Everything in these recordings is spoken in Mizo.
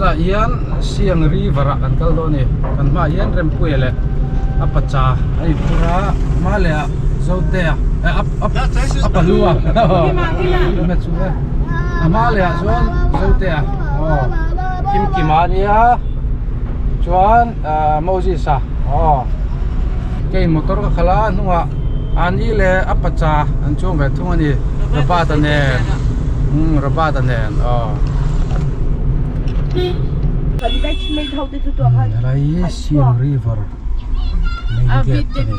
Tunah hian Siang River ah kan kal dawn a ni. Kan hmaah hian Rempuia leh a pacha a inphur a, hma leh ah Zotea eh a a pahlua a hma leh ah chuan Zotea aw Kimkima a nia chuan ah Moses-a aw kei motor ka khalh a hnungah Ani leh a pacha an chuang ve thung a ni Robert-a nen umm Robert-a nen aw. Helai hi Siang River main gate a ni.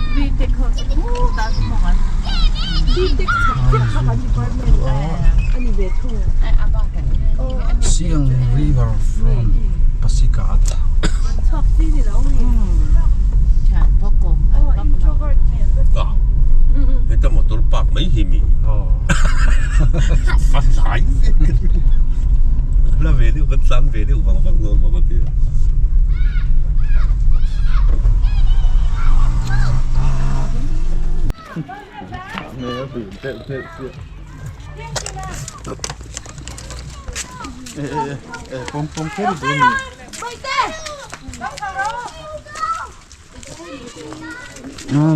Siang River front Pasighat. Heta motor park mai hi mi a hlai la ve deuh kan tlan ve deuh vang vang dawn maw ka ti a.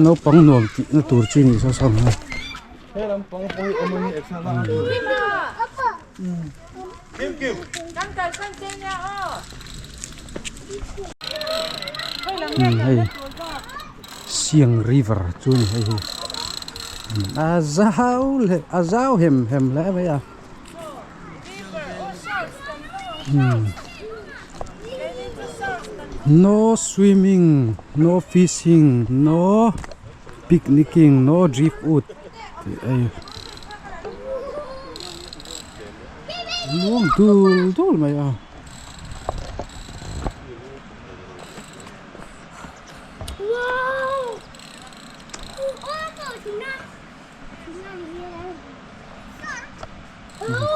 Naupang nuam tih na tur chi ni saw saw mai hei Siang River chu a ni hei hi a zau leh a zau hem hem hle mai a. No swimming, no fishing, no picnicking, no driftwood tih hei luang dul dul mai a.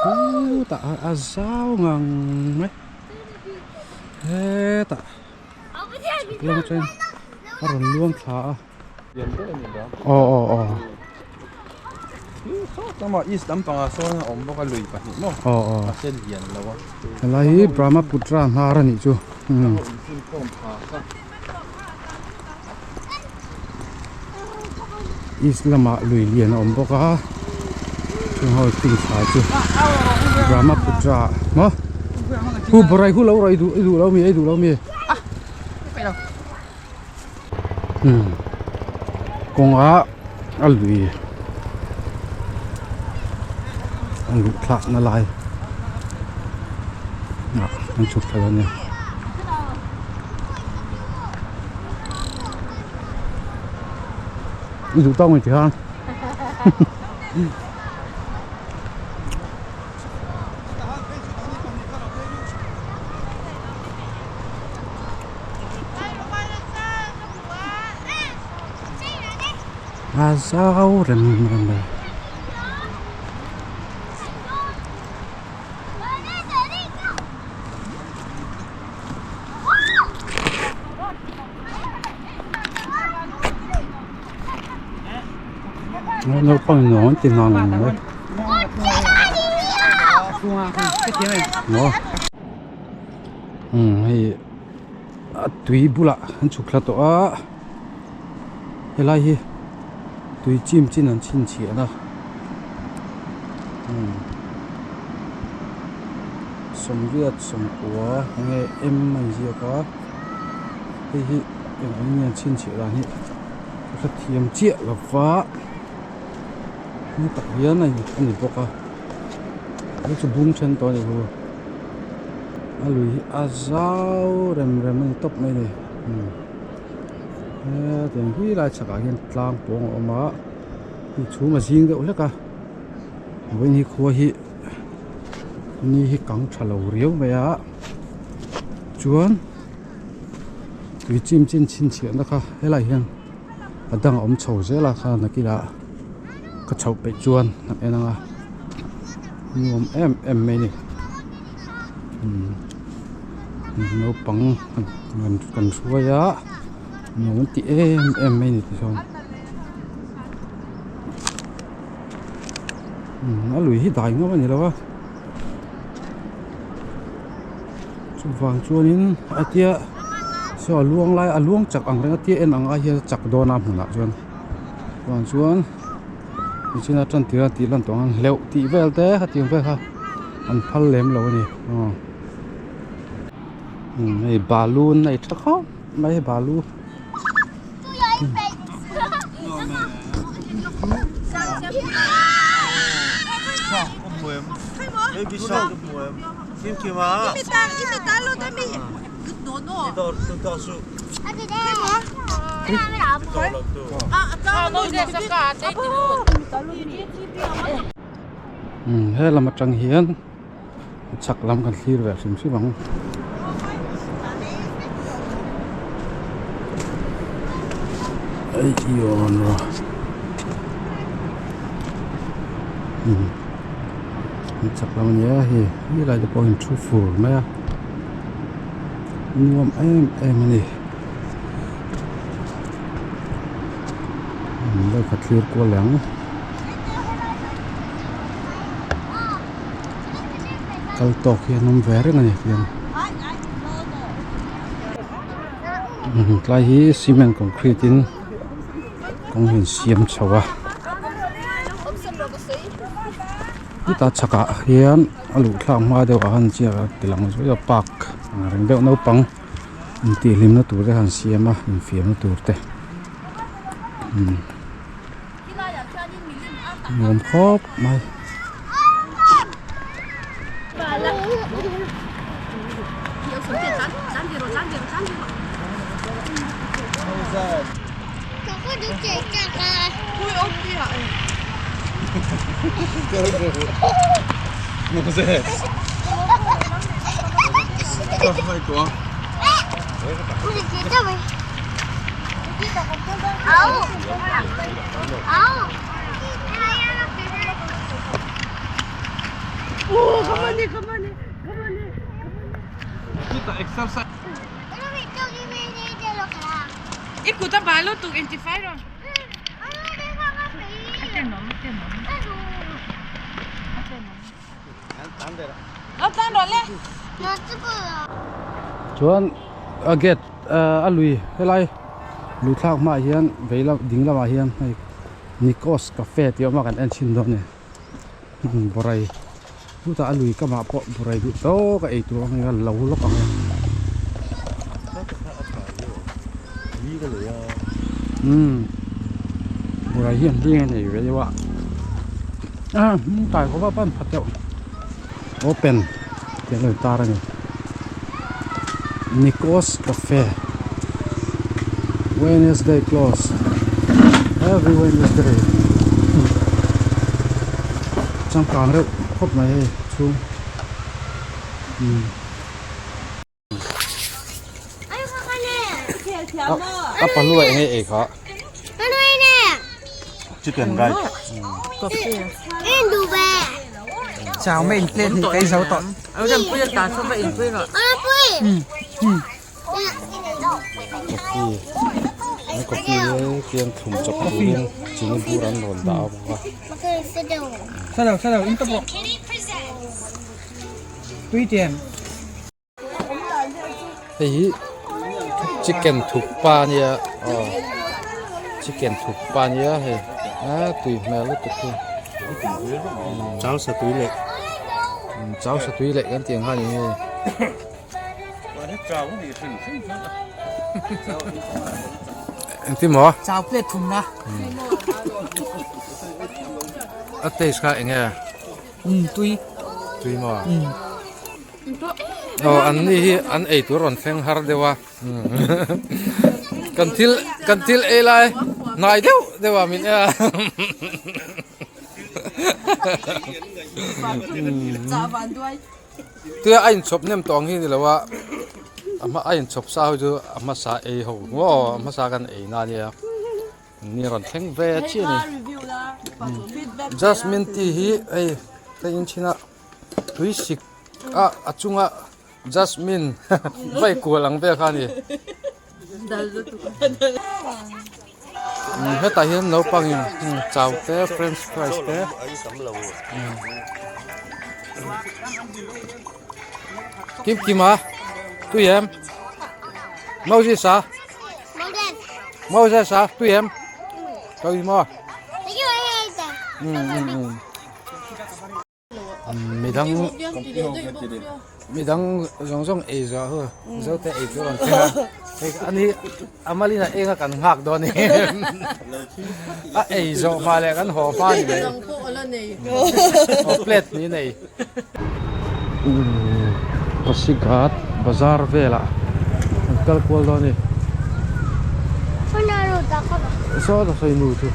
Khutah a zau ngang mai hetah chhak lamah chuan a rawn luang thla a aw aw aw aw aw helai hi Brahmaputra hnar a nih chu. East lamah lui lian a awm bawk a chung ho thing thlai chu Brahmaputra maw hu borai hu lo rawh i duh i duh lo mi i duh lo mi umm kawnga a lui a luh thlak na lai ah an chhuk thla dawn a nia. I duh tawk mai ti khan a zau rem rem mai. Naupang nuam an ti ngang mai maw umm hei a tui bulah an chhuk thla tawh a helai hi tui chim chin an chhinchhiah na umm sawmriat sawmkua enge m a inziak a hei hi eng ang nge an chhinchhiah dan hi ka hrethiam chiah lo va hmu tak hian a ni bawk a chu chu bung then tawh a ni hu a lui hi a zau rem rem a ni tawp mai a ni hetiang hi lai chhakah hian tlang pawng a awm a hei chhum a zing deuh hlek a vawiin hi khua hi ni hi kang tha lo riau mai a chuan tui chim chin chhinchhiah na kha helaiah hian a dang a awm chho zel a kha nakinah ka chhoh peih chuan a en ang a nuam em em mai a ni umm naupang kan hruai a nuam an ti em em mai a ni tichuan umm a lui hi dai ngam a ni lo a. Chuvang chuanin a tia saw a luang lai a luang chak ang reng a tia en ang ai hian a chak dawn a hmunah chuan chuvang chuan nichina tan tir a tih lan tawh ang hleuh tih vel te khatiang vel kha an phal lem lo a ni aw hei balu an nei tha khawp mai balu. He lam atang hian chhak lam kan thlir ve hrim hrim ang. Chhak lam a nia hei helai te pawh hi an thu fur mai a nuam em em a ni lehkha thlir kual leh ang. Kal tawk hi an awm ve reng a ni tiang tlai hi cement concrete in kawng hi an siam chho a heta chhakah hian a luh thlak hma deuh ah khan chiah a ti lang zuai a park ang reng deuh naupang intihhlimna tur te han siam a infiamna tur te umm. Nuam khawp mai. Chuan a gate a lui helai lui thlak hmaah hian vei lam ding lamah hian hei Nikos cafe tih a awm a kan en chhin dawn a ni burai chutah a lui kamah pawh burai duh tawk a ei tur ang hian lo lawk ang e umm burai hian hling a nei ve deuh a ah hming tai khawp a pan phat deuh open tih an lo tar a ni Nikos cafe Wednesday close every Wednesday changkang reuh khawp mai hei chhung umm. A palu ah enge ei kha. Chicken rice. Chào mấy in plate thì cái dấu tội. Coffee. An coffee hi tiang thlum chawp turin chini bur an rawn dah a bawk a. Sao đâu, sao đâu, in tốc độ. Tùy tiền. Hei hi chicken thukpa a nia aw chicken thukpa a nia hei a tui hmel lutuk hi chau sa tui leh chau sa tui leh kan tih ang kha a ni hei engtin maw chau plate thum na a taste kha eng nge tui tui maw Aw an ni hi an ei tur rawn thleng har deuh a kan thil kan thil ei lai hnai deuh deuh ah min en a tia a inchhawp hnem tawh ang hi ni lo a a hma a inchhawp sa ho chu a hmasa ei ho maw a hmasa kan ei na ania. Ni rawn thleng ve chiah a ni jasmine tea hi hei ka in thin a tui sik a a chunga jasmine vai kual ang vel kha a ni hetah hian naupang in chau te french fries te kim kim a. Tui em? Moses a? Moses a tui em? Tui maw? Midang midang zawng zawng ei zawh hu zo te ei tur an thleng a hei ani a malin a eng a kan nghak dawn a ni a ei zawh hma leh kan haw hma ni mai aw plate ni nei Pasighat bazar velah an kal kual dawn a ni saw ta sawi nu chu.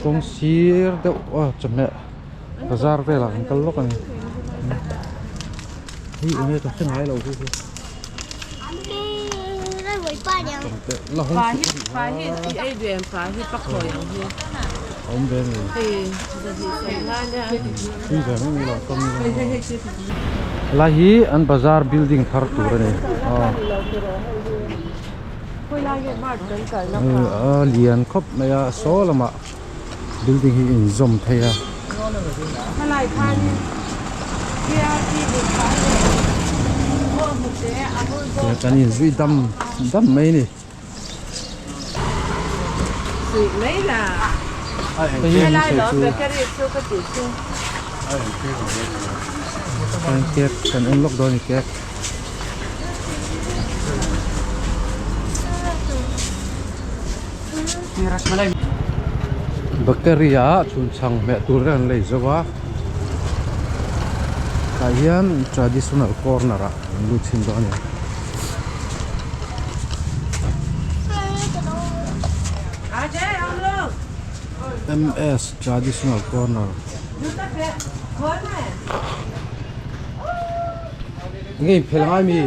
Kawng sir deuh a chawhmeh bazar velah an kal lawk a ni. Hei enge ka hre ngai lo hi chu. Awm ve ni. Tui ve mai mai lo kawng hi. Helai hi an bazar building thar tur a ni. A lian khawp mai a saw lamah building hi inzawm phei a. Kan inzui dam dam mai a ni. Hei hi an sawi chu cake kan en lawk dawn a ni cake. Bakery ah chhunchhang hmeh tur te an lei zo a tah hian traditional corner ah an lut chhin dawn a ni. MS traditional corner enge inphel ngai mi?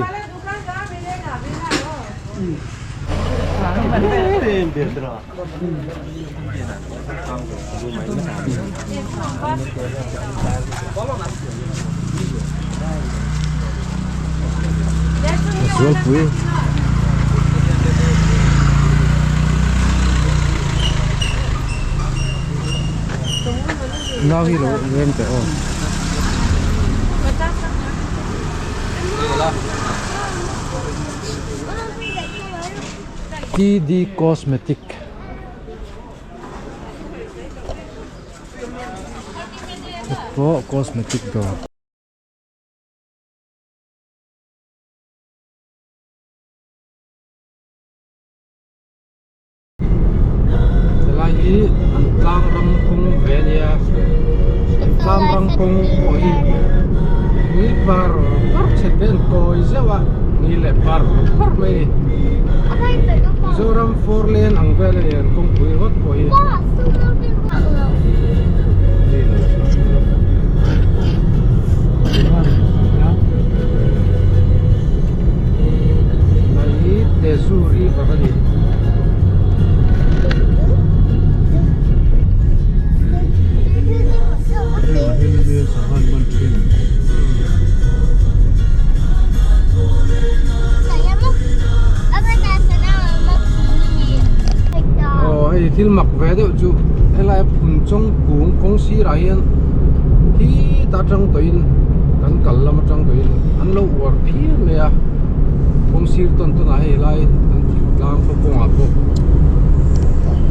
Zualpui nau hi lo rem teh aw. TD Cosmetic pawh cosmetic dawr. Helai hi an tlang ram kawng ve a nia an tlang ram kawng pawh hi ngil par par chhe te an kawi zeuh a ngil leh par par mai a ni Mizoram four lane ang vel a ni an kawngpui ringawt pawh hi. Hei hi Tezu river a ni. Aw hei thil mak ve deuh chu helai phun chawng kung kawng sirah hian hi ta tang tawhin kan kal lam atang tawhin an lo uar phian mai a kawng sir tawn tawn ah hei lai an thingtlang khaw kawngah pawh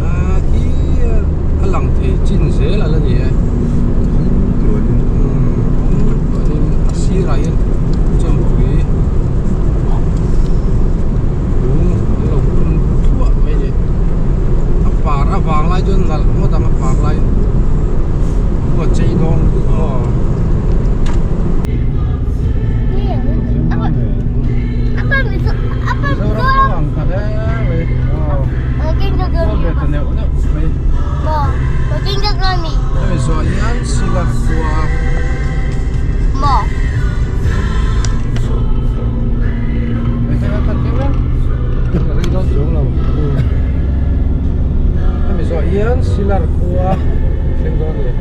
ah khi a lang thei chin zel a la ni e a sirah hian chawnpui kung an lo phun thluah mai a ni a par avang lai chuan nalh ngawt ang a par lai a chei dawn lutuk maw. Mizoram pawh ang ta hle mai aw kual ve ta neuh neuh mai hemi zawh hian silat khua hemi zawh hian silar khua thleng dawn a ni.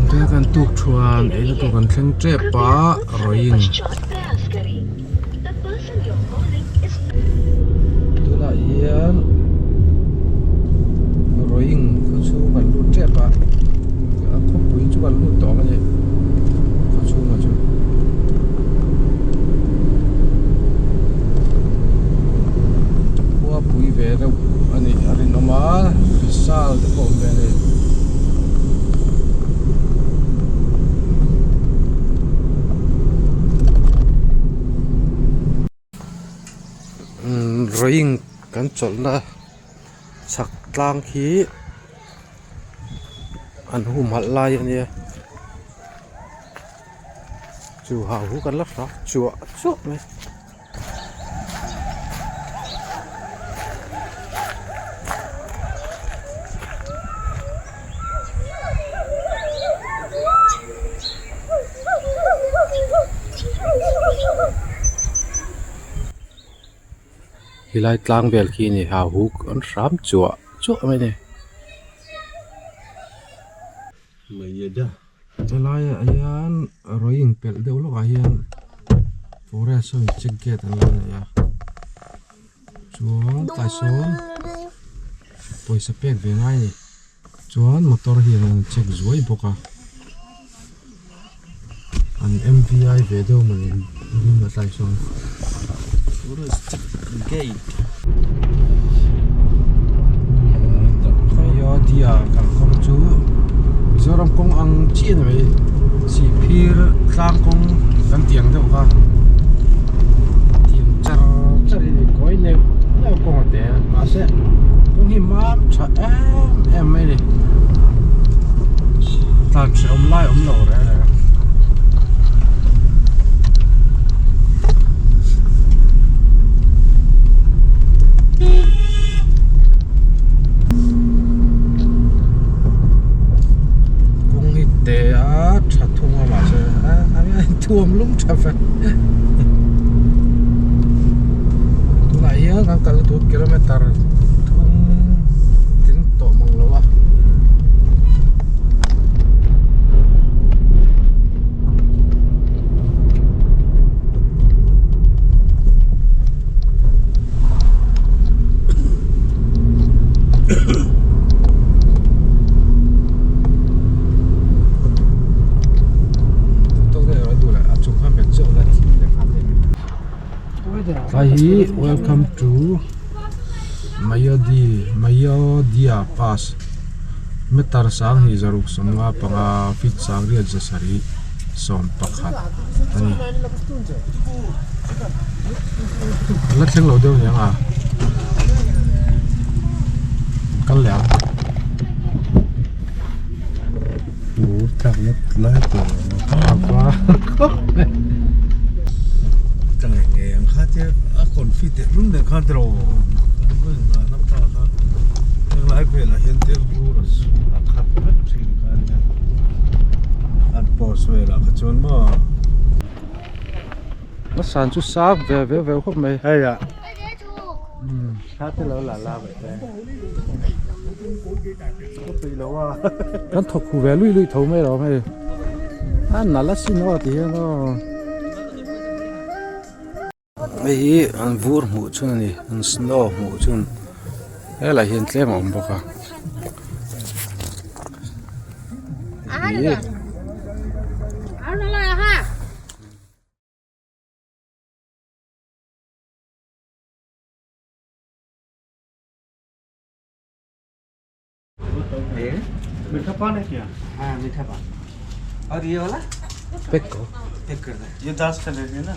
Tuna kan tuk thuan eina tur kan thleng tep a rawing. Rawing kan chawlhna chhak tlang khi an humhalh lai a nia chu hau hu kan la hra chuah chuah mai. Helai tlang vel khi a ni hau huk an hram chuah chuah mai a ni. Helaiah hian rawing pelh deuh lawkah hian forest ho in check gate an lo nei a chuan tlai sawn pawisa pek ve ngai a ni chuan motor hian an check zuai bawk a an m v i ve deuh mawni ding a tlai sawn. Forest check gate. Ayodhya kalkawng chu Mizoram kawng ang chiah a ni mai Sihphir tlang kawng kan tih ang deuh kha tiang char char hi ni kawi neuh neuh kawng a te a mahse kawng hi mam tha em em mai a ni tlan hrehawm lai awm lo reng reng a. Kawng hi te a tha thung a mahse a thuam lum tha vek tunah hian kan kalna tur kilometer thum tling tawh mang lo a. Tlai hi welcome to Mayodi Mayodya pass meter sang hnih zaruk sawmnga panga feet sang riat za sarih sawm pakhat a ni. La thleng lo deuh aniang a kal leh ang. Bur tlak na lai tur a va khawp mai. Ka ngai ngei ang kha te a confi teh lul nen khan tiraw henglai velah hian te bur a khat vek thin kha ania an post velah kha chuan maw. A san chu sang ve ve ve khawp mai. Hei ah Kan thawk hu ve lui lui tho mai lo hei a nalh asin aw ti hian aw. Hei hi an vur hmuh chhun a ni an snow hmuh chhun helaiah hian tlem a awm bawk a. मीठा पान है क्या हाँ मीठा पान और ये वाला Pack ko. Pack कर दे ये दास का ले लेना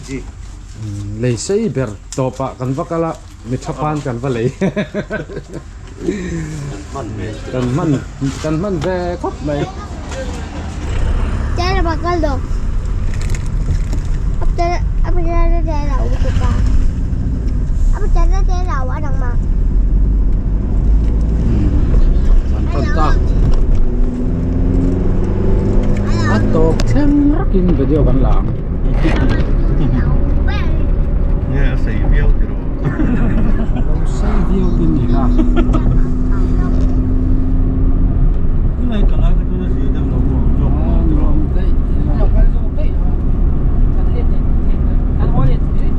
जी Lei sei ber tawpah kan va kal a mitha pan kan va lei kan hman kan hman ve khawp mai. Kan pan ta a tawp thleng rakin video kan la ang. Nge a sei viau ti rawh. Lo sei viau tin ni kha. Tunai ka lai kha chu na zir deuh lo maw zawk maw ti rawh.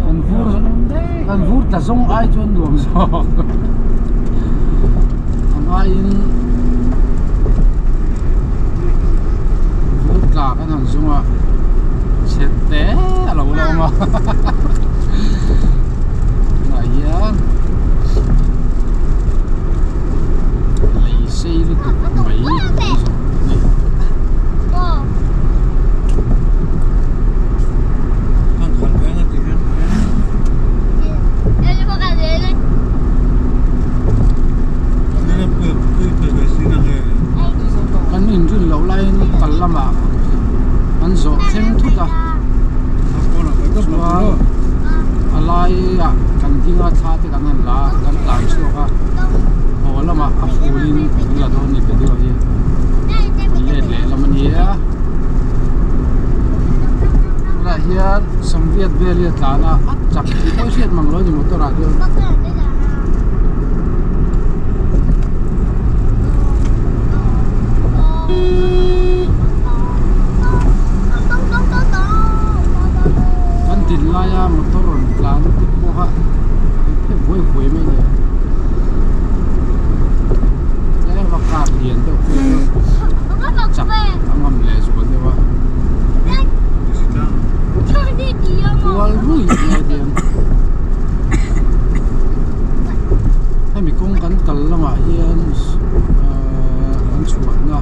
Kan vur kan vur tla zawng ai chuan nuam zawk. A ngaiin vur tla kan han zung a chhe te a lo la awm a tunah hian lei sei lutuk mai kan zawh a ni. Rin loh laiin kal lamah an zawh thleng thut a chuan a laiah kan ding a thla te kan han la a kan tlan chhuak a haw lamah a ful in kan la dawn a ni video hi kan let leh lam a nia tunah hian sawmriat vel hi a tlan a a chak tih pawh i hriat mang lo a ni motor ah chuan. Kan din laia motor rawn tlan te pawh a phe buai buai mai a ni tlem a car lian deuh phei chu chak a ngam leh zual deuh a kual rui mai a tiang. Hemi kawng kan kal lamah hian ahh an chhuahna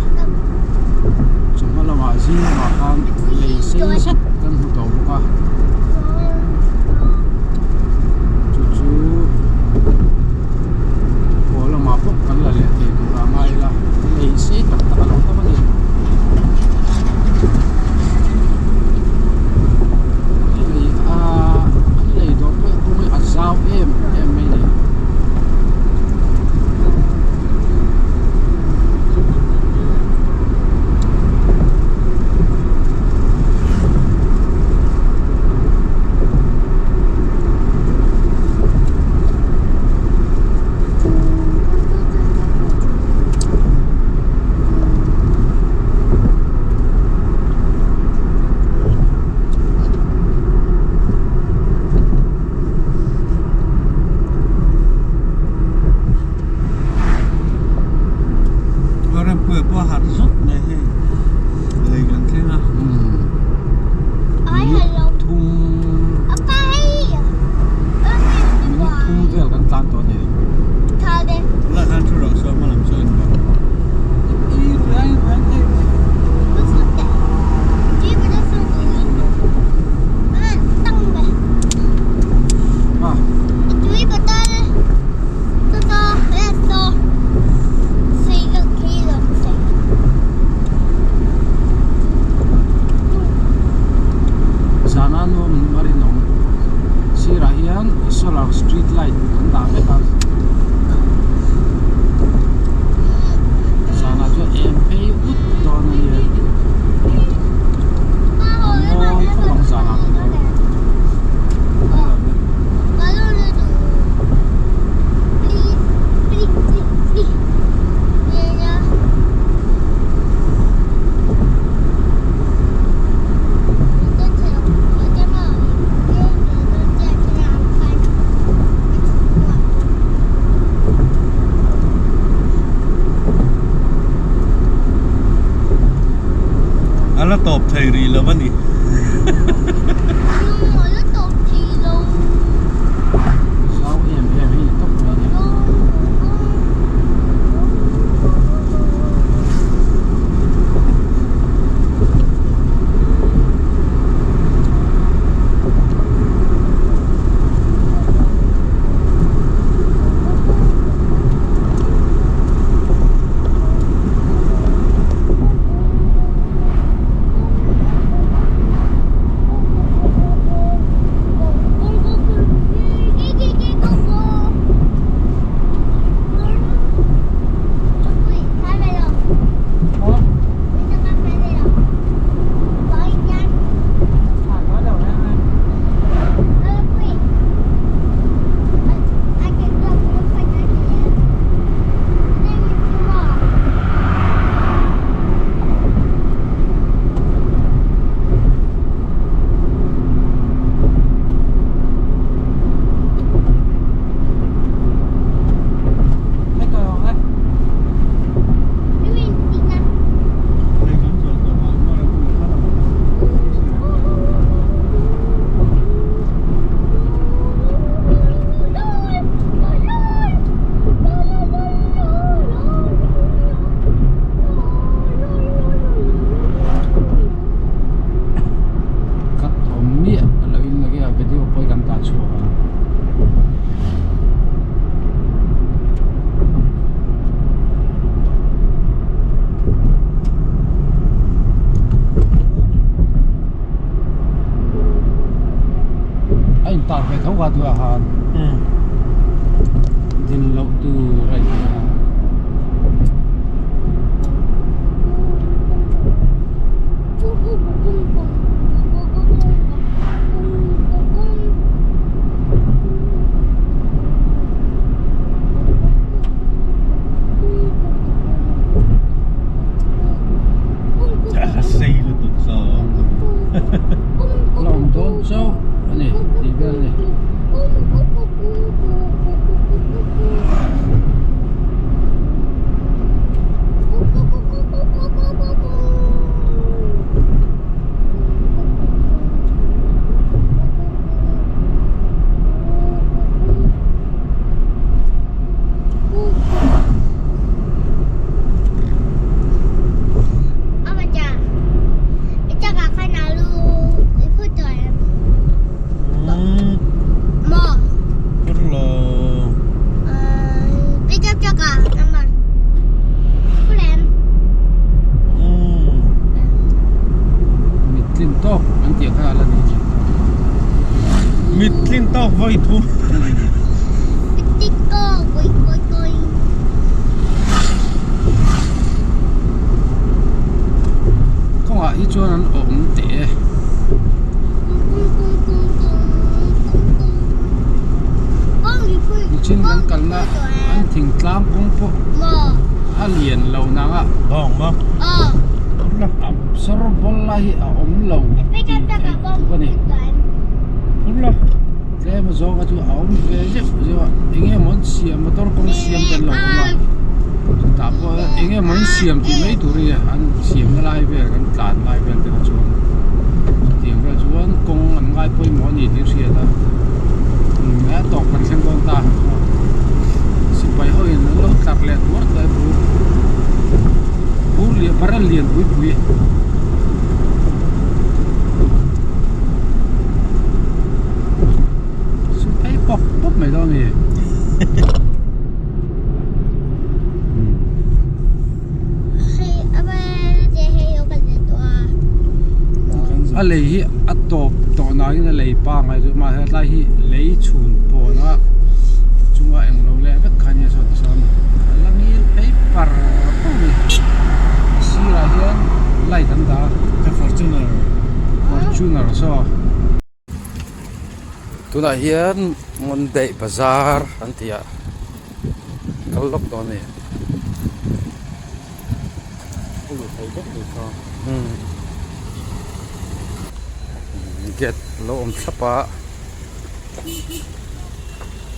chawhma lamah zing lamah khan lei sei zet kan hmu tawh bawk a chu chu haw lamah bawk kan la leh thei tur a ngai ila lei sei tak tak a lo tam a ni. Lei a an lei dawh pawh kawng hi a zau em em mai a ni. Rempuia pawh a harh zut mai hei lei kan thleng a. Minute thum minute thum vel kan tlan tawh a ni. Tunah khan thu rawh saw hmalam saw in bawk. Zana nuam a rinawm sirah hian solar street light an dah vek a zanah chuan eng phei ut dawn a nia a mawi khawp ang zanah phei chuan. A la tawp thei rih lo a ni. Zau em em hi ni tawp mai a ni. tar ve tho kha tunah khan din loh tur a inti a. Sei lutuk saw. La awm dawn chauh a ni tih vel a ni. Mit tlin tawk an tih ang kha a la ni thin. Mit tlin tawk vawi thum. Kawngah hi chuan an awm teh e. Nichin kan kalna an thingtlang kawng pawh a lian lo nang a. Sawr ball lai hi a awm lo tih theih tluk a ni. Tlem zawng a chu a awm ve zeuh zeuh a eng emaw an siam motor kawng siam te an lo awm a chutah pawh eng emaw an siam tih mai tur hi an siam na lai vel kan tlan lai vel te kha chuan chutiang vel chuan kawng an ngai pawimawh a ni tih a hriat a a tawp kan thleng dawn ta sipai ho in an lo tlar leh tuar tuar a bur bur lian barrel lian pui pui. Su phei pawp pawp mai dawn a ni. A lei hi a tawp tawh nangin a lei pangai chu mahse tlai hi lei chhun pawna chunga englo leh vek kha ania saw tichuan a la ngil phei par par a ni a sirah hian light an dah a Fortuner Fortuner saw tunah hian Monday bazar an tih ah kal lawk dawn a ni. Gate lo awm thlap a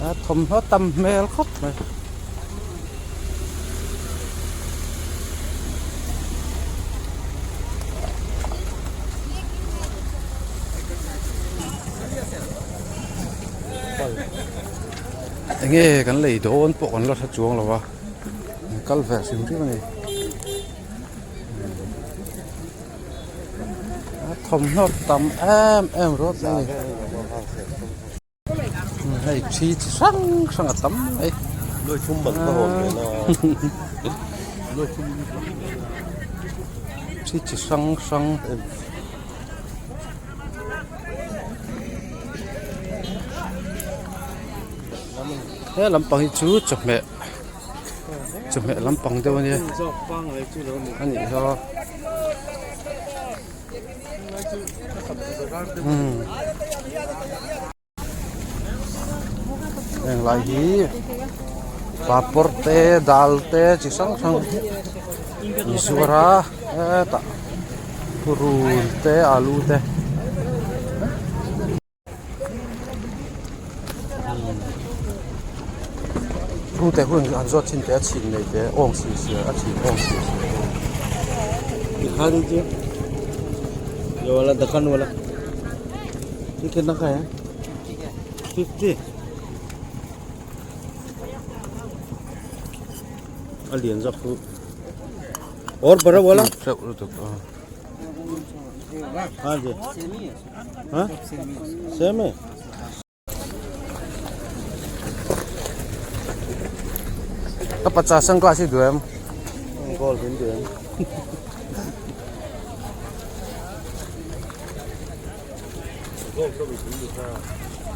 a thawmhnaw tam hmel khawp mai. Enge kan lei dawn pawh kan la hre chuang lo a. Kal ve hrim hrim a ni a thawmhnaw tam em em rawt mai a ni hei thi chi hrang hrang a tam mai thi chi hrang hrang. He lampang hi chu chawhmeh chawhmeh lampang deuh a nia a nih hi aw umm heng lai hi papawr te dal te chi hrang hrang an zuar a hetah purun te alu te. Hrute hun an zawt thin teh a chhin nei teh awng si sia a chhin awng si sia दिखा दीजिए ये वाला दखन वाला ये कितना का है 50 a lian zawk chu और बड़ा वाला हाँ जी हाँ सेम है Ka pacha sunglass hi duh em? Gold in duh em?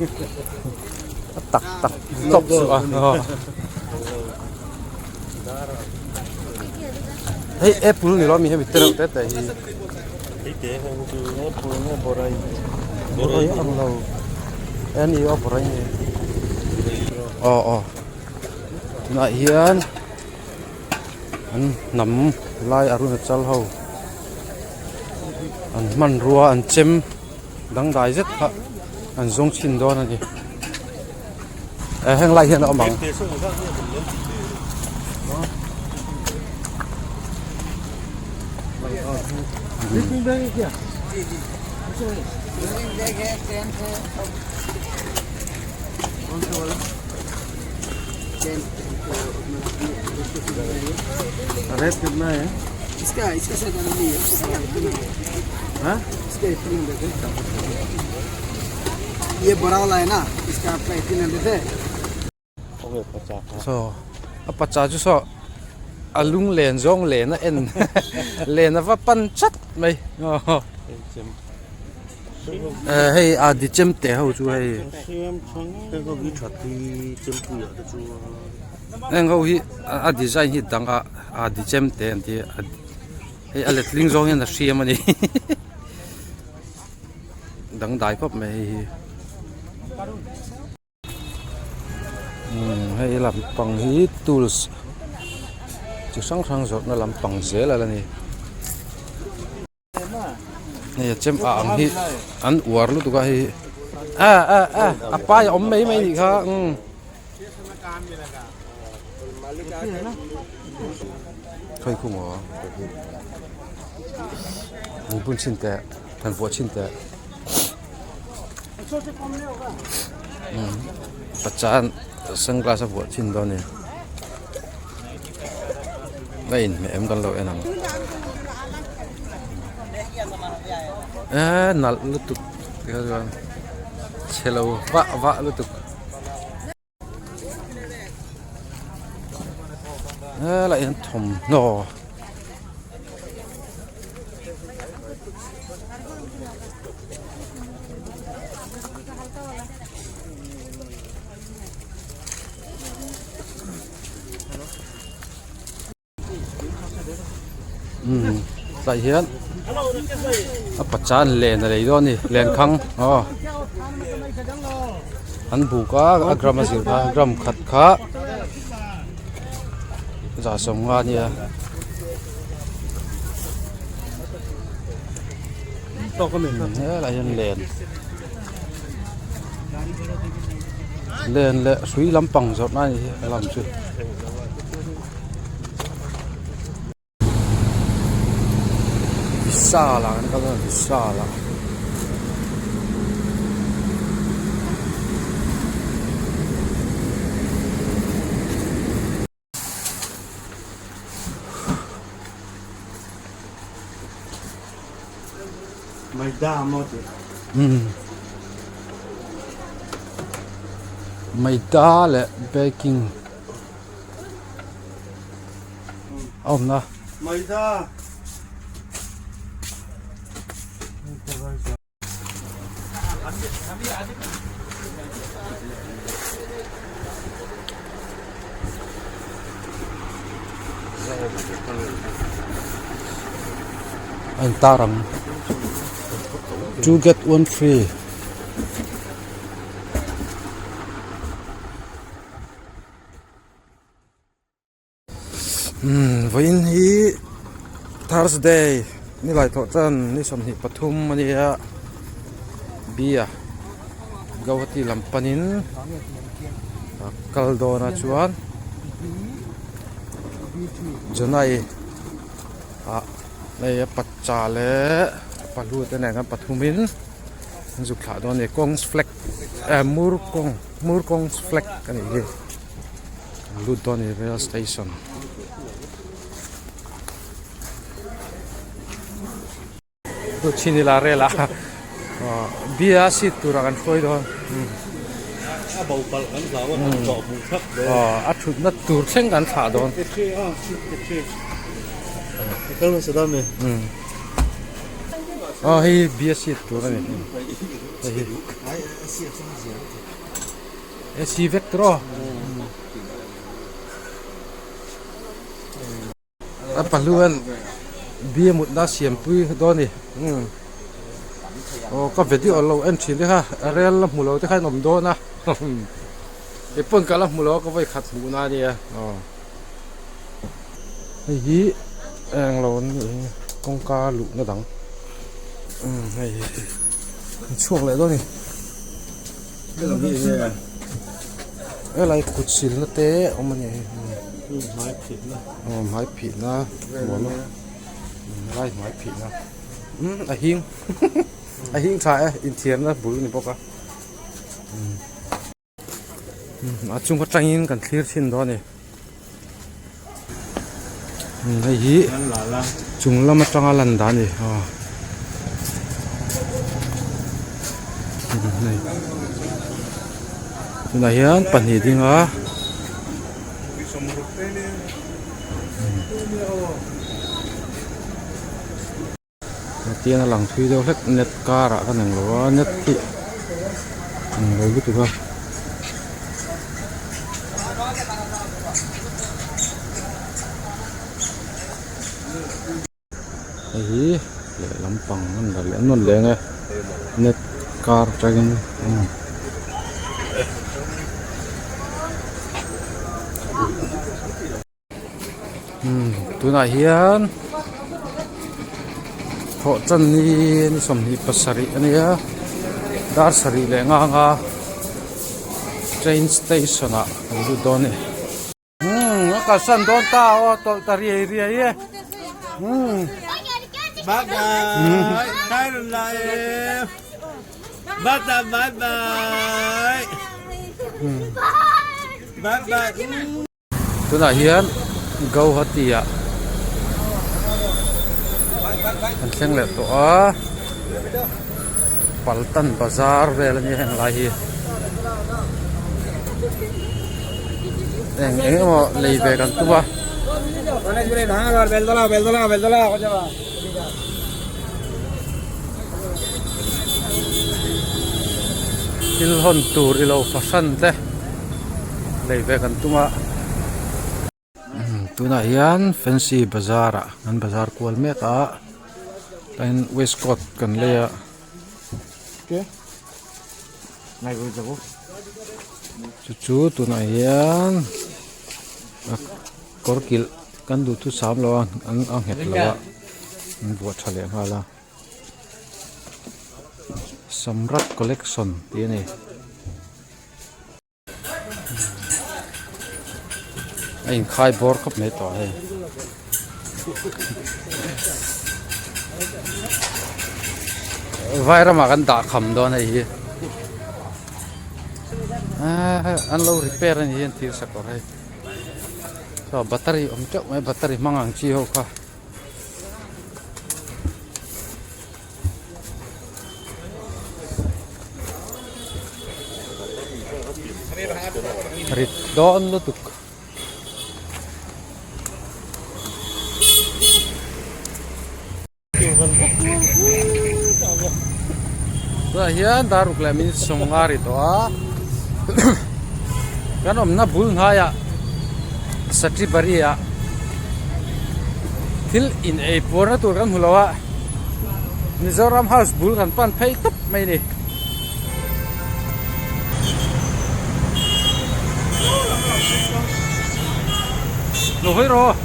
A tak tak tawp chu a. Hei apple ni lo mi hemi te reuh te te hi. Hei te heng chu apple nge borai. Borai ang lo. E ni aw borai ni. Aw aw. Tunah hian an hnam lai Arunachal ho an hmanrua an chem dangdai zet kha an zawng chhin dawn a ni. Heng lai hian a awm ang. Saw a pacha chu saw a lung len zawng len a en len a va pan chat mai hei a di chem te ho chu hei heng ho hi a design hi dang a a di chem te an ti a hei a letling zawng hian a hriam a ni dangdai khawp mai hei hi. Hei lampang hi tools chi hrang hrang zawrhna lampang zel a la ni hei a chem ah ang hi an uar lutuk a hei a a a a pai a awm mai mai anih kha umm. Khawi khu maw an bun chhin teh an vuah chhin teh. Pachan sunglass a vuah thin dawn a ni a inhmeh em kan lo en ang eee nalh lutuk tikha chuan chhe lo vah vah lutuk helaiah hian thawmhnaw. Umm tlai hian a pachan len a lei dawn a ni lenkhang aw an buk a a gram a zir kha gram khat kha za sawmnga a nia. Helaiah hian len len leh hrui lampang zawrhna a ni hi a lam chu. Vishal ah kan kal a Vishal ah. Maida leh baking a awmna. A intar ang two get one free. Umm vawiin hi Thursday ni laithawh chuan ni 23 a nia bia Guwahati lam panin a kal dawn a chuan Jonai ah hei a pacha leh a pahlu te nen khan pathumin an zuk thlah dawn a ni kawngs flag eh murkawng murkawngs flag a nih hi. Lut dawn a ni rail station lut chin ila rail ah bia seat turah kan hruai dawn a bo palh kan hlau a kan tlawh hmuh thak dawn a thutna tur thleng kan thlah dawn Aw hei hi bia seat tur a ni hei hi AC vek tur aw a pahlu hian bia mutna siam pui dawn a ni aw ka video lo en thin te kha rel la hmu lo te kha an awm dawn a kei pawn ka la hmu lo a ka vawi khat hmuh na a nia aw. Hei hi eng lo an nih hi kawngka luhna dang umm hei hi an chhuak leh dawn a ni helai kut silna te a awm a ni hei aw hmai phihna helai hmai phihna umm a hing a hing tha e inthiarna bul a ni bawk a. A chung atangin kan thlir thin dawn a ni hei hi chung lam atanga lan dan a ni aw tunah hian pahnih ding a. Tiang a lang thui deuh hlek net karah ka neng lo a net hi ang lo lutuk a. Hei hi lehlam pang an la leh an rawn leng e net kar atangin umm. Tunah hian thawhchan ni ni 27 a nia dar sarih leh nga anga train station ah kan lut dawn a ni. Umm a kalsan dawn ta aw tawlh ta riai riai e umm. Bye bye bye bye bye bye bye. Tunah hian Guwahati ah an thleng leh tawh a Paltan bazar vel a nia heng lai hi eng eng emaw lei ve kan tum a. Thil hawn tur ilo fahran te lei ve kan tum a tunah hian fancy bazar ah an bazar kual mek a tlaiin waistcoat kan lei a chu chu tunah hian kawr kilh kan duh thu sam lo a an a nghet lo a an buah tha leh nghal a Samrat collection tih a ni. A inkhai bawr khawp mai tawh hei. Vai ramah kan dah kham dawn hei hi. An lo repair a ni hi an thir sakawr hei. Saw battery awm teuh mai battery hmang ang chi ho kha. Rit dawn lutuk. Tunah hian dar ruk leh minute sawmnga ri tawh a kan awmna bul hnaiah Satribari ah thil in ei puarna tur kan hmu lo a Mizoram house bul kan pan phei tawp mai a ni. Lo hawi rawh.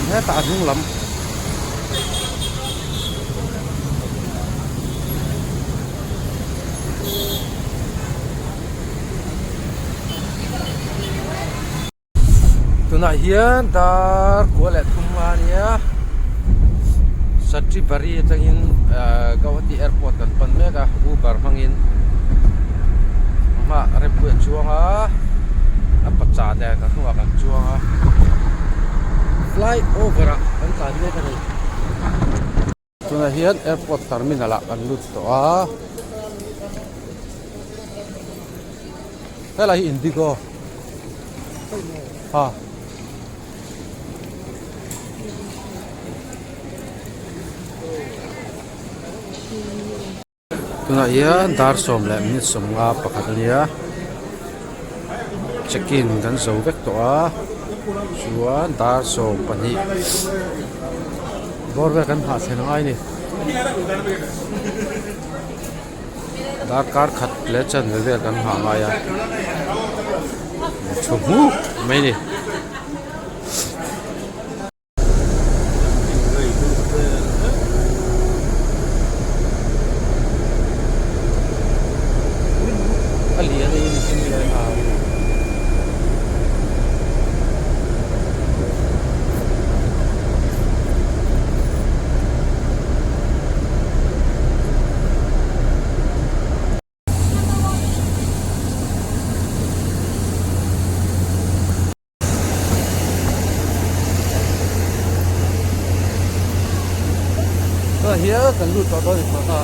Hetah a hnung lam. Tunah hian dar kua leh thum a nia Satribari atangin ahh Guwahati airport kan pan mek a Uber hmangin hma rempuia a chuang a a pacha nen a hnungah kan chuang a fly over ah kan tlan mek a ni. Tunah hian airport terminal ah kan lut tawh a helai hi indigo. Ha. Tunah hian dar 10:51 a nia check in kan zo vek tawh a chuan dar 12 bawr vel kan hah thlen angai a ni darkar khat leh chanve vel kan hah ngai a chhu hmuk mai a ni. A lian a ni sin le a. Tunah hian kan lut tawh dawn a ni tawh a.